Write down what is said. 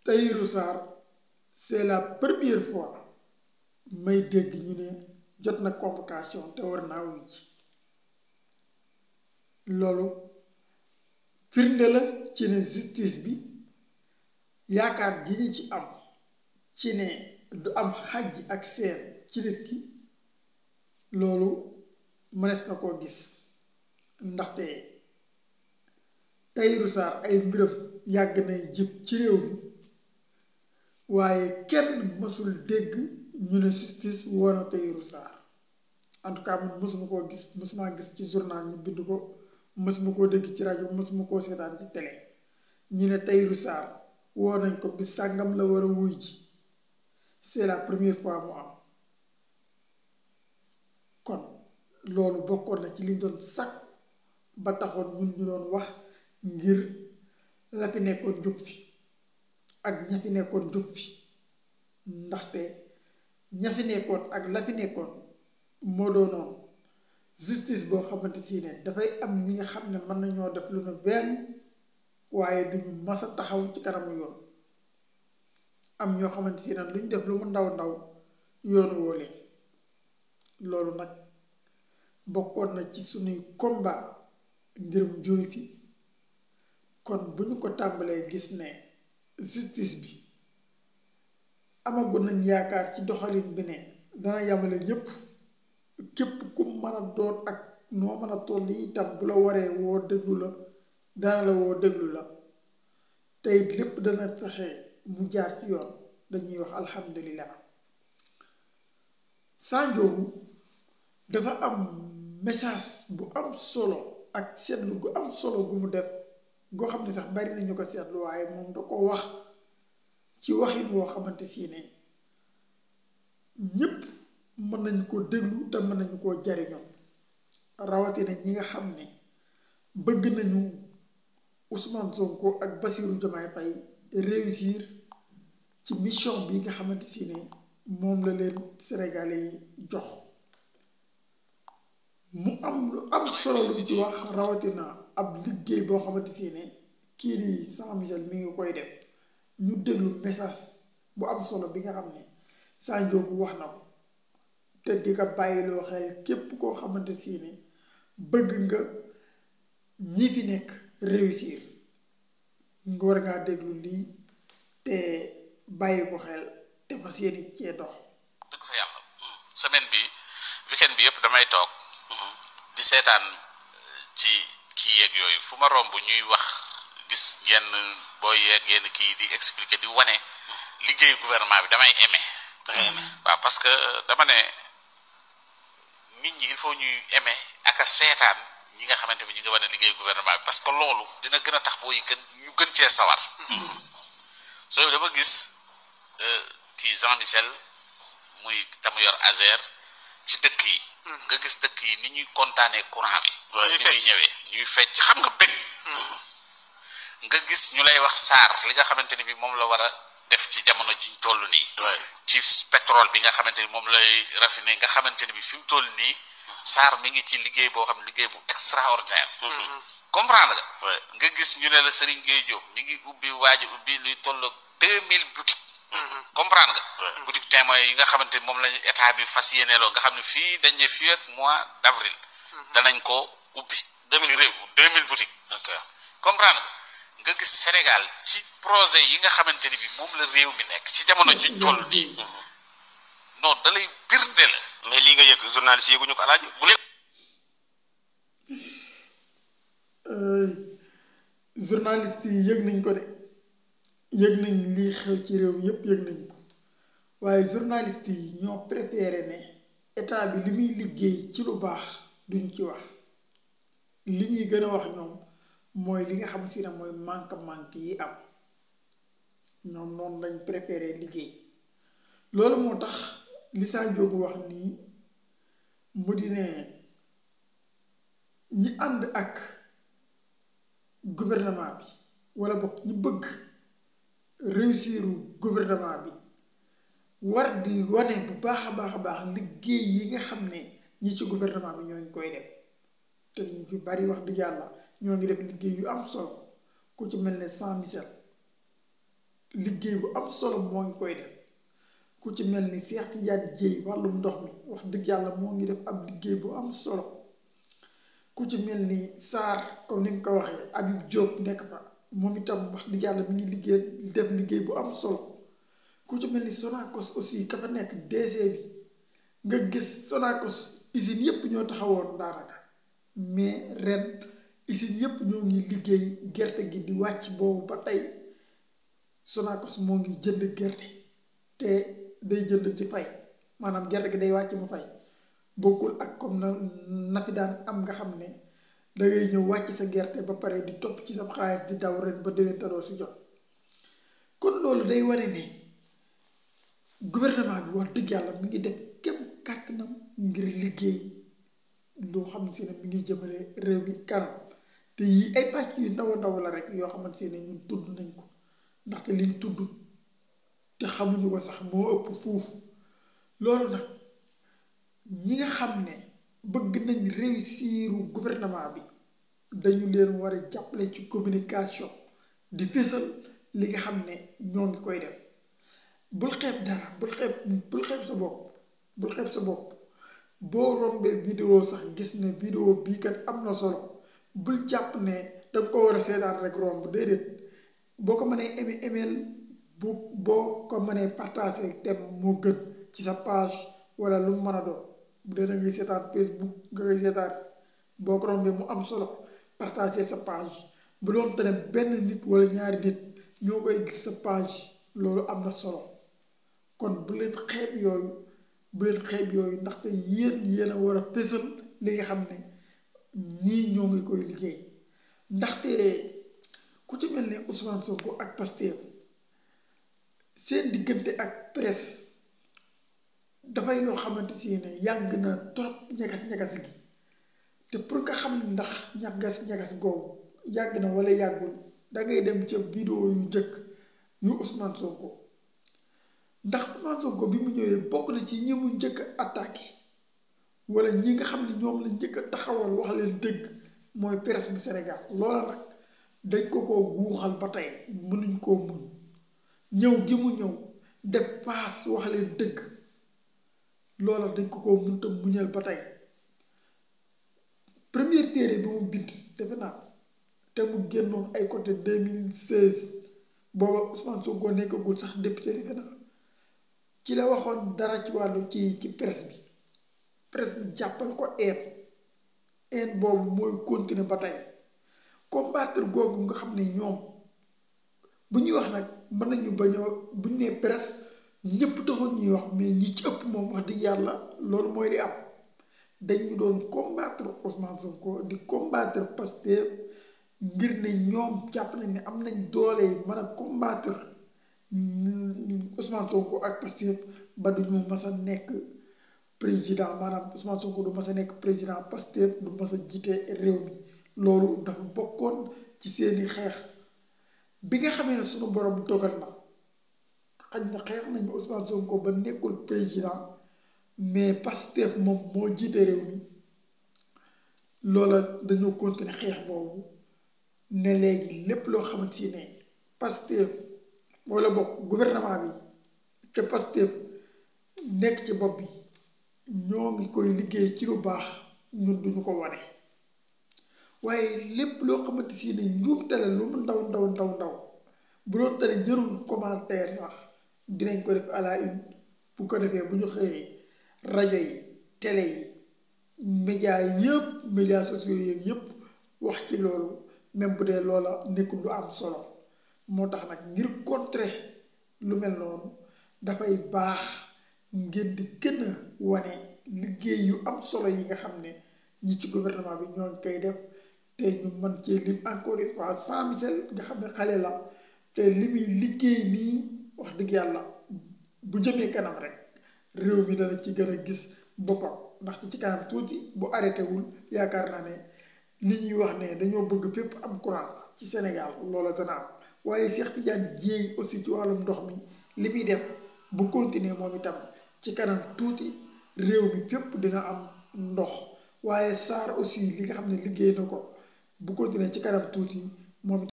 Tahirou Sarr c'est la première fois may dégg ñu ne jot na convocation te war naa wuy ji loolu firnde la ci ne justice bi yaakaar ji ñu ci am ci ne du am xàjj ak seen ci nit ki loolu mënees na koo gis ndaxte Tahirou Sarr ay mbiram yàgg nay jib ci réew mi waaye kenn mësul dégg ñu ne justice woo na Tahirou Sarr en tout cas man mësuma koo gis mësuma gis ci journal ñu bind ko mësuma koo dégg ci rajo mësuma koo seetaan ci télé ñu ne Tahirou Sarr woo nañ ko bis sàngam la war a wuy ji c'est la première fois mu am kon loolu bokkoon na ci liñ doon sàkk ba taxoon ñun ñu doon wax ngir la fi nekkoon jóg fi ak ña fi nekkoon jóg fi ndaxte ña fi nekkoon ak la fi nekkoon moo doonoon justice boo xamante si ne dafay am ñi nga xam ne mën nañoo def lu ne benn waaye duñu mas a taxaw ci kanamu yoon am ñoo xamante si ne luñ def lu mu ndaw ndaw yoon woo leen loolu nag bokkoon na ci suñuy combat ngir mu jóge fi kon bu ñu ko tàmbalee gis ne justice bi amagu nañ yaakaar ci doxalin bi ne dana yamale ñépp képp ku mën a doon ak noo mën a toll itam bu la waree woo déglu la dana la woo déglu la tey lépp dana fexe mu jaar ci yoon dañuy wax alhamdulillah Sanjoogu dafa am message bu am solo ak seetlu gu am solo gu mu def goo xam ne sax bari nañu ko seetlu waaye moom da ko wax ci waxin woo xamante si ne ñépp mën nañu ko déglu te mën nañu koo jariñoo rawatina ñi nga xam ne bëgg nañu Ousmane Sonko ak Bassirou Diomaye Faye réussir ci mission bi nga xamante si ne moom la leen Sénégalais yi jox mu am lu am solo lu ci wax rawatina ab liggéey boo xamante si ne kii di Jean Michel mi ngi koy def ñu déglu message bu am solo bi nga xam ne Sanjoogu wax na ko te di ko bàyyiloo xel képp koo xamante si ne bëgg nga ñi fi nekk réussir nga war ngaa déglu lii te bàyyi ko xel te fas yéene cee dox. dëgg fa yàlla semaine bi weekend bi yëpp damay toog di seetaan ci kii yeeg yooyu fu ma romb ñuy wax gis yenn booy yeeg yenn kii di expliquer di wane liggéeyu gouvernement bi damay aimé. waaw parce que dama ne nit ñi il faut ñuy aimé ak a seetaan ñi nga xamante ni ñu ngi wane liggéeyu gouvernement bi parce que loolu dina gën a tax booy ñu gën cee sawar. soo dama gis kii Jean Michel muy tamu yor Azer ci dëkk yi. nga gis dëkk yi ni ñuy kontaanee courant bi. ñuy ñëwee ñuy fecc xam nga bëgg. nga gis ñu lay wax SAR li nga xamante ni bi moom la war a def ci jamono ji ñu toll nii. ci pétrole bi nga xamante ni moom lay raffiné nga xamante ni bi fi mu toll nii. SAR mi ngi ci liggéey boo xam liggéey bu extraordinaire. comprendre nga. nga gis ñu ne la Serigne Gueye Diop mi ngi ubbi waaji ubbi luy toll 2000 boutiques. comprendre nga. boutique témoin yi nga xamante ni moom lañu état bi fas yéeneeloo nga xam ne fii dañ ne fii ak mois d'avril. danañ ko ubbi. 2000 réew 2000 boutiques. comprendre nga gis Sénégal ci projet yi nga xamante ni bi moom la réew mi nekk ci jamono ji toll nii. non da lay birnde la. mais lii nga yëg journaliste yëguñu ko alaaji bu leen. journaliste yi yëg nañ ko de yëg nañ lii xew ci réew mi yëpp yëg nañ ko waaye journaliste yi ñoo préféré ne état bi li muy liggéey ci lu baax duñ ci wax li ñuy gën a wax ñoom mooy li nga xam si ne mooy manque yi am ñoom noonu lañ préféré liggéey loolu moo tax li Sanjoogu wax nii mu di ne ñi ànd ak gouvernement bi wala bokk ñi bëgg réussiru gouvernement bi war di wane bu baax a baax liggéey yi nga xam ne ñi ci gouvernement bi ñoo ngi koy def te ñu fi bari wax dëgg yàlla ñoo ngi def liggéey yu am solo ku ci mel ne Jean Michel liggéey bu am solo moo ngi koy def. ku ci mel ni Cheikh Tidiane Dièye wàllum ndox mi wax dëgg yàlla moo ngi def ab liggéey bu am solo. ku ci mel ni Sarr comme ni mu ko waxee Habib Diop nekk fa moom itam wax dëgg yàlla mi ngi liggéey def liggéey bu am solo. ku ci mel ni Sonacos aussi ka fa nekk DC bi nga gis Sonacos usine yépp ñoo taxawoon daanaka mais ren usine yépp ñoo ngi liggéey gerte gi di wàcc boobu ba tey Sonacos moo ngi jënd gerte te day jënd di fay maanaam gerte gi day wàcc mu fay bokkul ak comme na fi daan am nga xam ne dangay ñëw wàcc sa gerte ba pare di topp ci sa xaalis di daw ren ba déwén te doo si jot. kon loolu day wane ne gouvernement bi wax dëgg yàlla mi ngi def képp kàttanam ngir liggéey loo xam si ne mi ngi jëmale réew mi kanam te yii ay pàcc yu ndaw a ndaw la rek yoo xamante ne ñun tudd nañ ko ndaxte liñ tudd te xamuñu ko sax moo ëpp fuuf. loolu nag ñi nga xam ne bëgg nañ réussiru gouvernement bi dañu leen war a jàppale ci communication di fésal li nga xam ne ñoo ngi koy def. bul xeeb dara bul xeeb sa bopp bul xeeb sa bopp boo rombee vidéo sax gis ne vidéo bii kat am na solo bul jàpp ne danga ko war a seetaan rek romb déedéet boo ko mënee email boo ko mënee partager tem moo gën ci sa page wala lu mu mën a doon bu dee da ngay seetaan Facebook nga koy seetaan boo ko rombee mu am solo partager sa page bu doon te ne benn nit wala ñaari nit ñoo koy gis sa page loolu am na solo. kon bu leen xeeb yooyu ndaxte yéen a war a fésal li nga xam ne ñii ñoo ngi koy liggéey ndaxte ku ci mel ne Ousmane Sonko ak Pastef seen diggante ak presse dafay loo xamante si ne yàgg na trop ñagas-ñagas gi te pour nga xam ndax ñagas-ñagas googu yàgg na wala yàggul dangay dem ca vidéo yu njëkk yu Ousmane Sonko. ndax Ousmane Sonko bi mu ñëwee bokk na ci ñi mu njëkk a attaqué wala ñi nga xam ne ñoom la njëkk a taxawal wax leen dëgg mooy presse bu Sénégal loola nag dañ ko guuxal ba tey mënuñ koo muñ ñëw gi mu ñëw def paas wax leen dëgg loola dañ ko mënta muñal ba tey. première téere bi mu bind defe naa te mu génnoon ay côté 2016 booba Ousmane Sonko nekkagul sax député defe naa ci la waxoon dara ci wàllu ci presse bi jàppal ko een boobu mooy continuer ba tey combattre googu nga xam ne ñoom bu ñuy wax nag mën nañu bañoo bu ñu nee presse ñëpp taxul ñuy wax mais ñi ci ëpp moom wax dëgg yàlla loolu mooy li am dañu doon combattre Ousmane Sonko di combattre Pastef ngir ne ñoom jàpp nañ ne am nañ doole mën a combattre Ousmane Sonko ak Pastef ba du ñu mas a nekk président maanaam Ousmane Sonko du mas a nekk président Pastef du mas a jiite réew mi loolu dafa bokkoon ci seeni xeex. bi nga xamee ne sunu borom dogal na xañ na xeex nañu Ousmane Sonko ba nekkul président mais Pastef moom moo jiite réew mi loola dañoo continuer xeex boobu ne léegi lépp loo xamante si ne Pastef wala bokk gouvernement bi te Pastef nekk ci bopp bi ñoo ngi koy liggéey ci lu baax ñun duñu ko wane waaye lépp loo xamante si ne njuumte la lu mu ndaw bu doon tane jërul commentaire sax dinañ ko def à la une bu ko defee bu ñu xëyee rajo yi télé yi médias sociaux yi yëpp wax ci loolu même bu dee loola nekkul lu am solo moo tax nag ngir contrer lu mel noonu dafay baax ngeen di gën a wane liggéey yu am solo yi nga xam ne ñi ci gouvernement bi ñoo ngi koy def te ñu mën cee lim encore une fois Jean Michel nga xam ne xale la te li muy liggéey nii wax dëgg yàlla bu jëmee kanam rek réew mi dana ci gën a gis boppam ndaxte ci kanam tuuti bu arrêté wul yaakaar naa ne li ñuy wax ne dañoo bëgg fépp am courant ci Sénégal loola dana am waaye Cheikh Tidiane Dièye aussi ci wàllum ndox mi li muy def bu continuer moom itam ci kanam tuuti réew mi fépp dina am ndox waaye Sarr aussi li nga xam ne liggéey na ko bu continuer ci kanam tuuti moom